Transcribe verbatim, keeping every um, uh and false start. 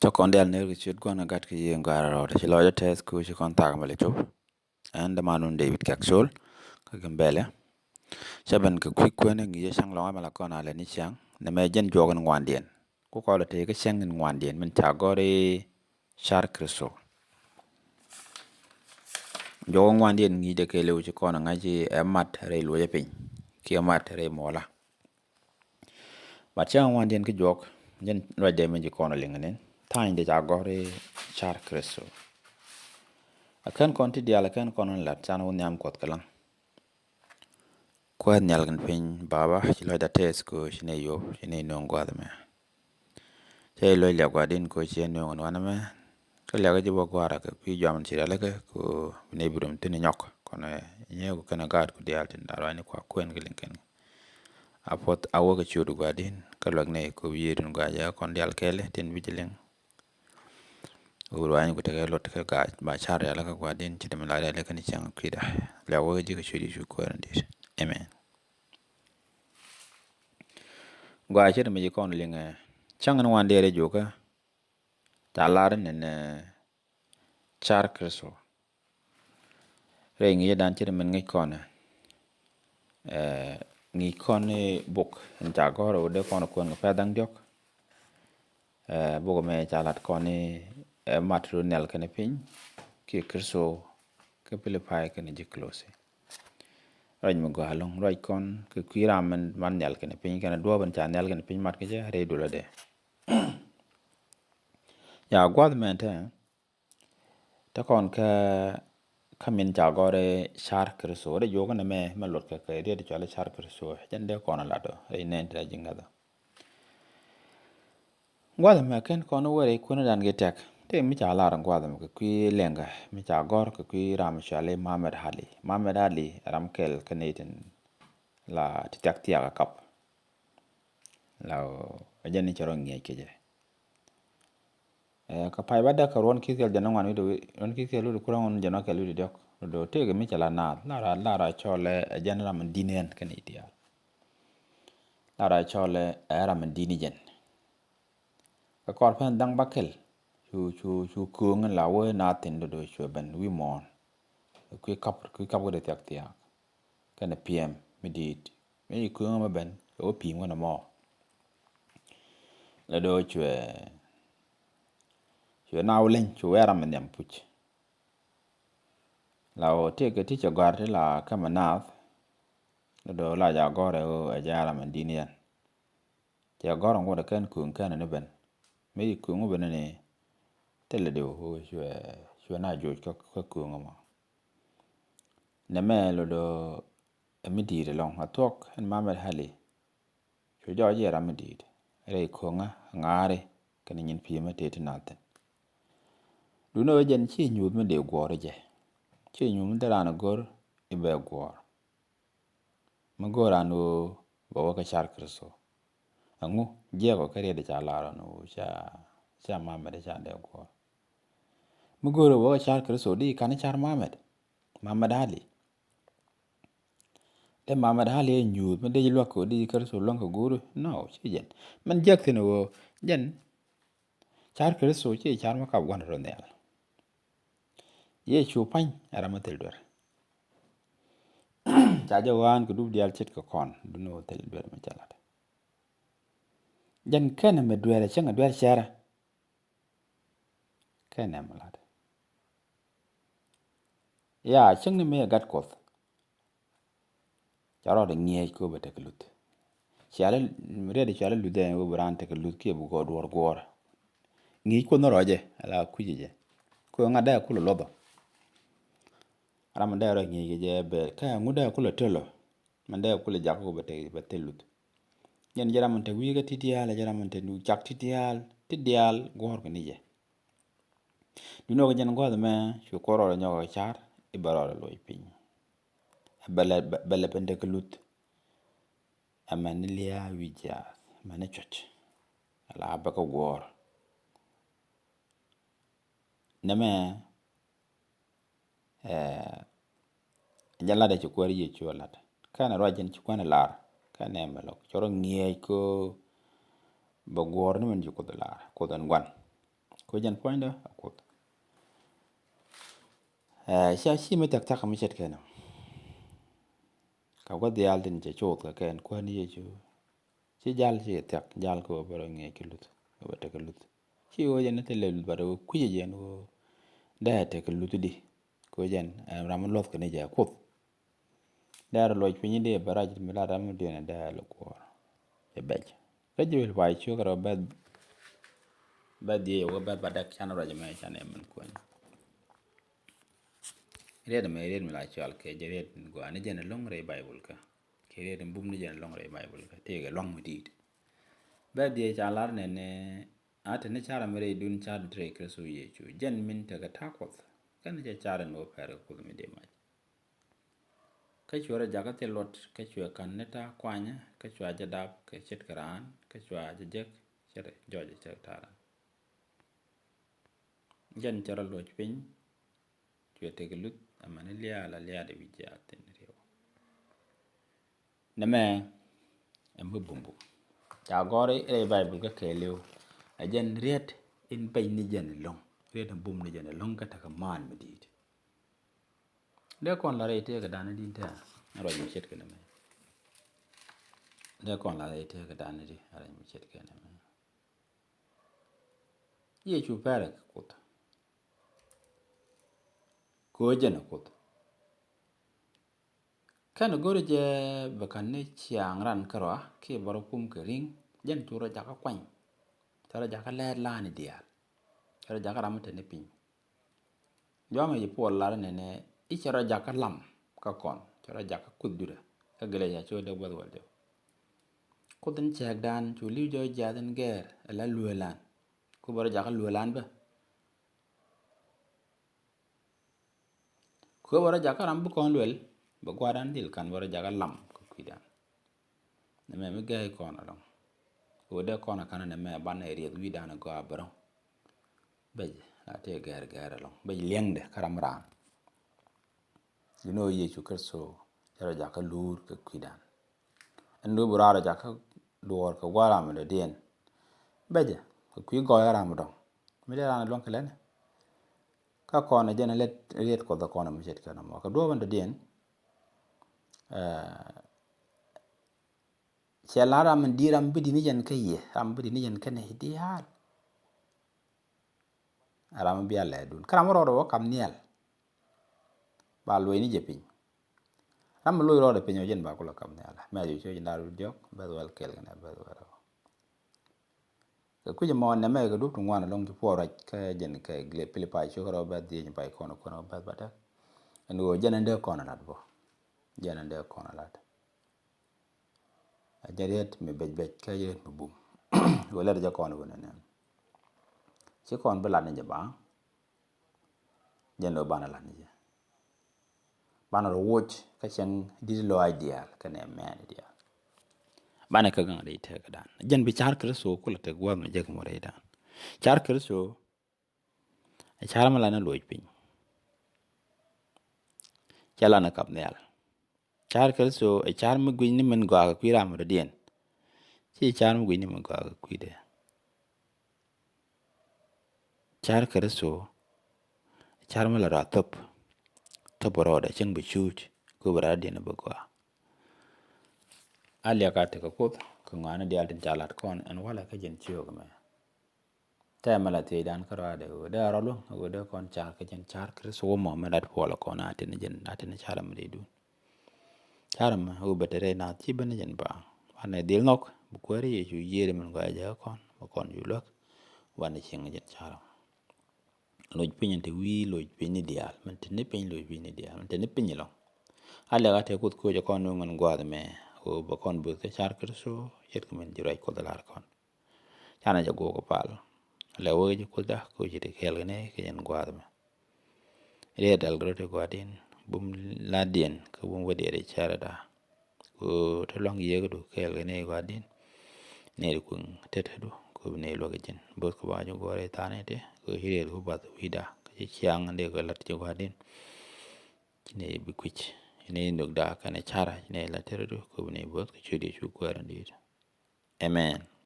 Cä kɔn dial ner kɛ ciöt Gua̱n ɛ Gat kɛ Yiëë in Gɔaa rɛl rɔɔdɛ. Ci lɔcdä tɛth kɛ ɣöö ci kɔn thak mɛ lɛ cop. Ɛn dämanun David Kɛk Col kä Gambɛlɛ. Cä ben kɛ kui̱ kuɛn ɛ ŋi̱i̱cä cäŋ lɔ̱ŋ ɛmɛ la kɔn a lɛ ni cäŋ nɛmɛ jɛn juɔk in ŋuandiɛn. Ku kɔn lɛ tëë kä cäŋ in ŋuandiɛn min ca gɔ̱r i̱ car Kritho. Juɔk in ŋuandiɛn ŋi̱i̱cdɛ kɛɛliw ci kɔn ɛ ŋa̱c i̱ ɛ mat rɛy luɔcä piny kiɛ mat rɛy muɔla. But cäŋ in ŋuandiɛn kä juɔk, jɛn ruacdɛ min ci kɔn a liŋ ni tha̱a̱nydɛ ca gɔ̱r i̱ car Kritho. Ɛ kɛn kɔn ti diaal, ɛ kɛn kɔn in lat can wä nhiam Kuɔth kɛ laŋ. Kuäär nhial kɛn piny Baba, ci lɔcdä tɛth kɛ ɣöö ci nɛ yop, ci nɛ nööŋ gua̱a̱th ɛmɛ. Cä i̱ lo̱c liak Gua̱di̱n kɛ ɣöö ci ɛ nööŋ in wanɛmɛ. Kä liak ji̱ bä gua̱a̱ra kɛ kui̱ juam ci rialikä kɛ ɣöö bi nɛ bi röm thi̱n inyɔk. Kɔn ɛ nyieeku kɛnɛ gaatku diaal tin da̱a̱ ruacni kua kuɛn kɛ liŋ kɛn. A puɔth a wä kɛ ciöt Gua̱di̱n kä luäk nɛ kɛ ɣöö bi yiëëdun gua̱a̱c ɛ kɔn diaal kɛɛli tin bi ji̱ liŋ. Wur wany ku tekɛ luɔt kä ga̱a̱c ba car rialikä Gua̱di̱n ci dämi la rialikä ni cäŋ kui̱dä. Liak wä ji̱ kɛ ciöt Yecu Kuäär in di̱i̱t. Amen. Gua̱a̱c ci dämi ji̱ kɔn liŋ ɛ cäŋ in wan diɛɛr i̱ jukä. Ca lar in nɛn ɛ car Kritho. Rɛy ŋi̱i̱cä dan ci dämi ŋi̱i̱c kɔn ɛ ŋi̱i̱c kɔn i̱ buk in ca gɔ̱r ɛ wä dee kɔn ɛ kuɛn kɛ pɛ̈th da̱ŋ diɔ̱k. Ɛ buk ɛmɛ ca lat kɔn i̱ ɛ mat rut nhial kɛnɛ piny kiɛ Kritho kä Pilipai kɛnɛ ji̱ Kolosi. Ruac mi gɔaa ɛlɔ̱ŋ, ruac kɔn kɛ kui̱ ram min mat nhial kɛnɛ piny kɛnɛ duɔ̱ɔ̱p in ca nhial kɛnɛ piny mat kɛ jɛ rɛy duɔlä dee. Ya gua̱th mɛn te te kɔn kä kä min ca gɔ̱r i̱ car Kritho. Rɛy juɔk nɛmɛ mɛ luɔt kɛ kɛ riet cual i̱ car Kritho. Jɛn dee kɔn lat ɔ rɛy nɛn ti la ji̱ ŋäth ɔ. Gua̱th ɛmɛ kɛn kɔn wä rɛy kuäär dan kɛ tɛk. Tëë mi ca lar gua̱th ɛmɛ kɛ kui̱ lɛŋkä mi ca gɔ̱r kɛ kui̱ ram cual i̱ Muhammad Ali. Muhammad Ali ram kɛl kä nɛy tin la ti thiak thiak ɛ kap. La ɔ jɛn ni cɛ rɔ ŋiɛc kɛ jɛ. Ɛ, kä pay bädäk kä ruɔ̱n ki̱th kɛl jɛn ŋuan wi̱cdɛ, ruɔ̱n ki̱th kɛl wi̱cdɛ kuraŋ, jɛn ɔ kɛl wi̱cdɛ diɔ̱k. Do̱do̱ tëëkɛ mi cɛ la naath, la ra, la ra cɔl ɛ jɛn ram in di̱n yɛn kɛn i̱ diaal. La ra cɔl ɛ ram in di̱n jɛn. Kä kɔr pɛn dhaŋ bäkɛl cu, cu, cu kööŋ in la wee naath thi̱n, do̱do̱ cuɛ ben wi̱i̱ muɔ̱ɔ̱n. Kui̱ kap, kui̱ kap kä dee thiak thiak kɛnɛ piɛm mi di̱i̱t. Mi ci kööŋä mɛ ben cɛ wä pi̱i̱m kɛnɛ mɔ. La do̱ cuɛ, cuɛ na wä leny cu wee ram mi nhiam puc. La wä tëëkɛ ti cɛ gɔ̱a̱r ti la kä mɛ naath. La do̱ la ja gɔ̱r ɛ wä ɛ jɛ ram mi di̱n yɛn. Cɛ gɔ̱r ŋuɔ̱t ɛ kɛn kööŋ kɛn ni ben. Mi ci kööŋ wä ben ni thilɛ diw wä cuɛ, cuɛ na joc kä, kä kööŋ mɔ. Nɛmɛ la do̱ ɛ mi di̱i̱t ɛlɔ̱ŋ a thuɔ̱k ɛn Muhammad Ali. Cu jɔɔc i̱ ram mi di̱i̱t rɛy köŋä ŋa̱a̱ri kɛnɛ nyin pi̱i̱mä tëë ti nath thi̱n. Duundɛ ɣöö jɛn ci nyuuth mi dee guɔ̱ɔ̱r i̱ jɛ. Ci nyuuth mi dee raan i̱ go̱r i̱ bɛ guɔ̱ɔ̱r. Mi go̱o̱r raan ɣöö bɛ wä kä car Kritho. Ɛŋu jiɛk ɔ kä riet i̱ ca lar ɣän ɣöö ca, ca Muhammad i̱ ca dee guɔ̱ɔ̱r. Mi go̱o̱r ɣöö bɛ wä kä car Kritho di ka̱n i̱ car Muhammad. Muhammad Ali. Dee Muhammad Ali ɛ nyuuth mi dee ji̱ luäk kɛ ɣöö di ji̱ Kritho luäŋ kɛ guuri. No, ci jɛn. Mɛn jiäk thi̱n ɣöö jɛn car Kritho ci car mi kap gua̱n rɔ nhial. Yecu pa̱ny ɛ ram mi thil duer. Ca jɛ ɣɔ̱a̱n kɛ dup diaal ce̱tkɛ kɔn duundɛ ɣöö thil duer mi cɛ lat. Jɛn kɛnɛ mi duer ɛ cäŋ ɛ duer cɛrɛ. Kɛnɛ mi lat. Ya cäŋ ni mëë gat Kuɔth. Ca rɔɔdɛ ŋiɛc kɛ ɣöö bɛ tekɛ luth. Cialɛ riɛt cialɛ luth ɛn ɣöö bi raan tekɛ luth kiɛ bi gɔɔ duɔ̱ɔ̱r guɔ̱ɔ̱r. Ŋi̱i̱c Kuoth ni rɔɔdɛ ala kui̱cɛ jɛ. Kɛ ɣöö ŋa̱t dee kulɛ luɔth ɔ. Ram mi dee rɔ ŋi̱i̱c kɛ jɛ bɛ kä ŋut dee kulɛ töl ɔ. Min dee kulɛ jak kɛ ɣöö bɛ tekɛ bɛ thil luth. Jɛn jɛ ram min te wi̱i̱ kä ti diaal, jɛ ram min te nu cak ti diaal, ti diaal guɔ̱ɔ̱r kɛ ni jɛ. Duundɛ ɣöö jɛn gua̱th mɛ cu Kuoth rɔɔdɛ nyɔk ɛ car i̱ bɛ rɔɔdɛ loc piny. Bɛ lɛ, bɛ lɛ pɛn tekɛ luth. Amäni lia̱a̱ wi̱c jiaath, amäni cuɔ̱c. Ala bɛ kɛ guɔ̱ɔ̱r. Nɛmɛ, eh, jɛ lat ɛ ci Kuäär Yecu ɛ lat. Kɛnɛ ruac jɛn ci Kuäär ɛ lar. Kɛnɛ mɛ lɔk. Cɔr ŋiɛc kä bɛ guɔ̱ɔ̱r ni mɛn ci Kuoth ɛ lar. Kuoth ɛn gua̱n. Kɛ jɛn puɔ̱nydä a Kuoth. Ɛ, cia ci mi thiak thiak mi ce̱tkɛ nɔ. Kɛ gua̱th diaal tin cɛ coth kɛ kɛn Kuäär ni Yecu. Ci jal ci thiak, jal kɛ ɣöö bɛ rɔ ŋiɛc kɛ luth, kɛ bɛ tekɛ luth. Ci ɣöö jɛn ni thilɛ luth, bat ɣöö kui̱cɛ jɛn ɣöö dee tekɛ luth di. Kɛ ɣöö jɛn ɛn ram mi luɔth kɛ ni jɛ Kuoth. Dee rɔ luɔc piny di bɛ rac mi la ram mi diɛn dee lɛ kuɔɔr. Cɛ bɛc. Kä ji̱ wil pay ciök rɔ bɛth, bɛth diɛ wä bɛth ba dɛk can ruac mɛ can ɛmɛn kuɔny. Riet mɛ riet mi la cual kɛ jɛ riet in gɔaa ni jɛn ɛlɔŋ rɛy Baibul kä. Kɛ riet in bum ni jɛn ɛlɔŋ rɛy Baibul kä. Tëëkɛ luaŋ mi di̱i̱t. Bɛth diɛ ca lar nɛnɛ a te ni car mi rɛy dun car dut rɛy Kritho Yecu. Jɛn min tekɛ ta̱a̱ Kuɔth. Kɛn cɛ car in wä pɛr kɛ Kuoth mi diɛ mac. Kä cuɛ rɔ jakä thil luɔt, kä cuɛ ka̱n ni ta̱a̱ kuanyä, kä cua jɛ dap kɛ ce̱tkɛ raan, kä cua jɛ jek ce̱t jɔc ce̱t ta̱a̱ raan. Jɛn cɛ rɔ luɔc piny, cuɛ tekɛ luth, amäni liaal a liaal wi̱c jɛ a thin riɛw. Nɛmɛ ɛn mi bumbum. Ca gɔ̱r rɛy Baibul kä kɛɛliw, ɛ jɛn riet in pɛc ni jɛn ɛlɔ̱ŋ, riet in bum ni jɛn ɛlɔ̱ŋ kä tekɛ maan mi di̱i̱t. Dee kɔn la rɛy tëëkä dan di tɛ ruac mi ce̱tkɛ nɛmɛ. Dee kɔn la rɛy tëëkä dan di ruac mi ce̱tkɛ nɛmɛ. Yecu pɛrɛ kɛ Kuoth. Kɛ ɣöö jɛn ɛ Kuoth. Kɛn go̱ri jɛ bɛ ka̱n ni ciaŋ ran kärɔa kiɛ bɛ rɔ kum kɛ ri̱ŋ, jɛn cu rɔ jakä kuany. Cɛ rɔ jakä lɛɛt la̱a̱ni diaal. Cɛ rɔ jakä ram mi te ni piny. Juaŋ i̱ Puɔl lar nɛnɛ i̱ cɛ rɔ jakä lam kä kɔn, cɛ rɔ jakä Kuoth Juda. Kä Gɛlɛcia cio̱o̱k dee gua̱th wäl jɔk. Kuoth in cɛɛkdan cu li̱w jɔɔc jiath in gɛɛr ala lueelan. Ku bɛ rɔ jakä lueelan bä. Ku bɛ rɔ jakä ram bi kɔn luel, bɛ gua̱a̱rdan dhil kan bɛ rɔ jakä lam kä kui̱dan. Nɛmɛ mi gɛɛc kɔn ɛlɔ̱ŋ. Kɛ ɣöö dee kɔn ɛ ka̱n nɛmɛ banɛ riɛth wi̱i̱dan ɛ gɔaa bärɔ̱. Bec la tëë gɛɛr gɛɛr ɛlɔ̱ŋ. Bec liɛŋdɛ kä ram raan. Duŋni ɣöö Yecu Kritho cɛ rɔ jakä luur kɛ kui̱dan. Ɛn duɔ̱ɔ̱p bi raan rɔ jakä duɔɔr kɛ gua̱a̱r ram dɔ̱diɛn. Becɛ kɛ kui̱ gɔɔy ram dɔ̱ŋ. Mi dee raan luäŋ kɛ lɛnɛ. Kä kɔn ɛ jɛn ɛ lät riet Kuɔth ɛ kɔn ɛ mi ce̱tkɛ nɔmɔ. Kɛ duɔ̱ɔ̱p ɛn dɔ̱diɛn. Ɛɛ, Cɛ la ram in di ram bi di ni jɛn kä yɛ, ram bi di ni jɛn kä nɛ diaal. Ram bi a lɛ dun. Kä ram rɔɔdɛ wä kam nhial. Ba luɔy ni jɛ piny. Ram mi luɔy rɔɔdɛ piny wä jɛn ba kulɛ kam nhial. Mɛ ju cɛ jɛn daru diɔk, bɛth wɛl kɛl kɛnɛ, bɛth wɛl rɔ. Kɛ kui̱c mɔ nɛmɛ kɛ dup ti ŋuan ɛlɔŋ ci puɔr ruac kä jɛn kɛ Gilɛ Pilipai cukɛ rɔ bɛth dhiec pay kɔn kɔn bɛth ba tɛk. Ɛn ɣöö jɛn ɛn dee kɔn lat bɔ. Jɛn ɛn dee kɔn lat. A jɛ riet mi bec bec kä jɛ riet mi bum. Wä lɛt jɛ kɔn wä nɛnɛ. Ci kɔn bi lat ni jɛ ba. Jɛn dee banɛ lat ni jɛ. Banɛ rɔ woc kä cɛŋ dit lɔaac diaal kɛnɛ mɛɛni diaal. Banɛ kä gaŋ rɛy tëëkädan. Jɛn bi car Kritho kulɛ te gua̱a̱th mi jek mɔ rɛydan. Car Kritho ɛ car mi lanɛ luɔc piny. Cɛ lanɛ kap nhial. Car Kritho ɛ car mi gui̱ny ni min gɔaa kɛ kui̱ ram dɔ̱diɛn. Ci car mi gui̱ny ni min gɔaa kɛ kui̱dɛ. Car Kritho car mi la rɔ a thop. Thop rɔɔdɛ cieŋ bi cuuc. Ku bi rɔɔdiɛn bi gɔaa. A liak a tekɛ Kuoth kɛ ŋɔaani diaal tin ca lat kɔn ɛn walɛ kä jɛn ciök mɛ. Tɛmɛ la thiecdan kä rɔɔdɛ ɣöö dee a rɔ luäŋ ɣöö dee kɔn car kä jɛn car Kritho wä mɔ mi lat puɔlɛ kɔn a tin jɛn a tin car mi dee dun. Car mi ɣöö bɛ te rɛy naath ci ben jɛn ba. Banɛ dhil nhɔk bi Kuäär Yecu yiëëri min gɔaa jɛ kä kɔn bɛ kɔn ju luäk. Banɛ cieŋ jɛn car mi. Loc piny in te wi̱i̱ loc piny ni diaal, min te ni piny loc piny ni diaal, min te ni piny lɔŋ. A lɛk a te Kuoth koc a kɔn nuŋ in gua̱a̱th mɛ, ɣöö bɛ kɔn bo̱th kä car Kritho, ce̱tkɛ min ji̱ ruac Kuoth lar kɔn. Canɛ jɛ guɔk kɛ pal. Lɛ wee ji̱ Kuothda, koc ci te kɛɛl kɛ ni kɛ jɛn gua̱a̱th mɛ. Riet dal gɛ rɔ te gua̱a̱th in, bum la̱tdiɛn, kä bum wä diɛt i̱ cɛrɛ da. Ku te luaŋ yiëëkädu kɛɛl kɛ ni gua̱di̱n. Nɛy ti kui̱ŋ tetädu ku bi nɛy luäk ji̱n. Bo̱th ku ba ji̱ guɔ̱ɔ̱r i̱ tha̱a̱ŋ i̱ ti ku ci riet ku bath wi̱i̱da kä ci ciaŋ in dee kɛ la̱t ji̱ gua̱di̱n. Ci nɛy bi kui̱c ci nɛy nhökda kɛnɛ carä ci nɛy la̱t tetädu ku bi nɛy bo̱th kɛ ciöt Yecu Kuäär in di̱i̱t. Amen.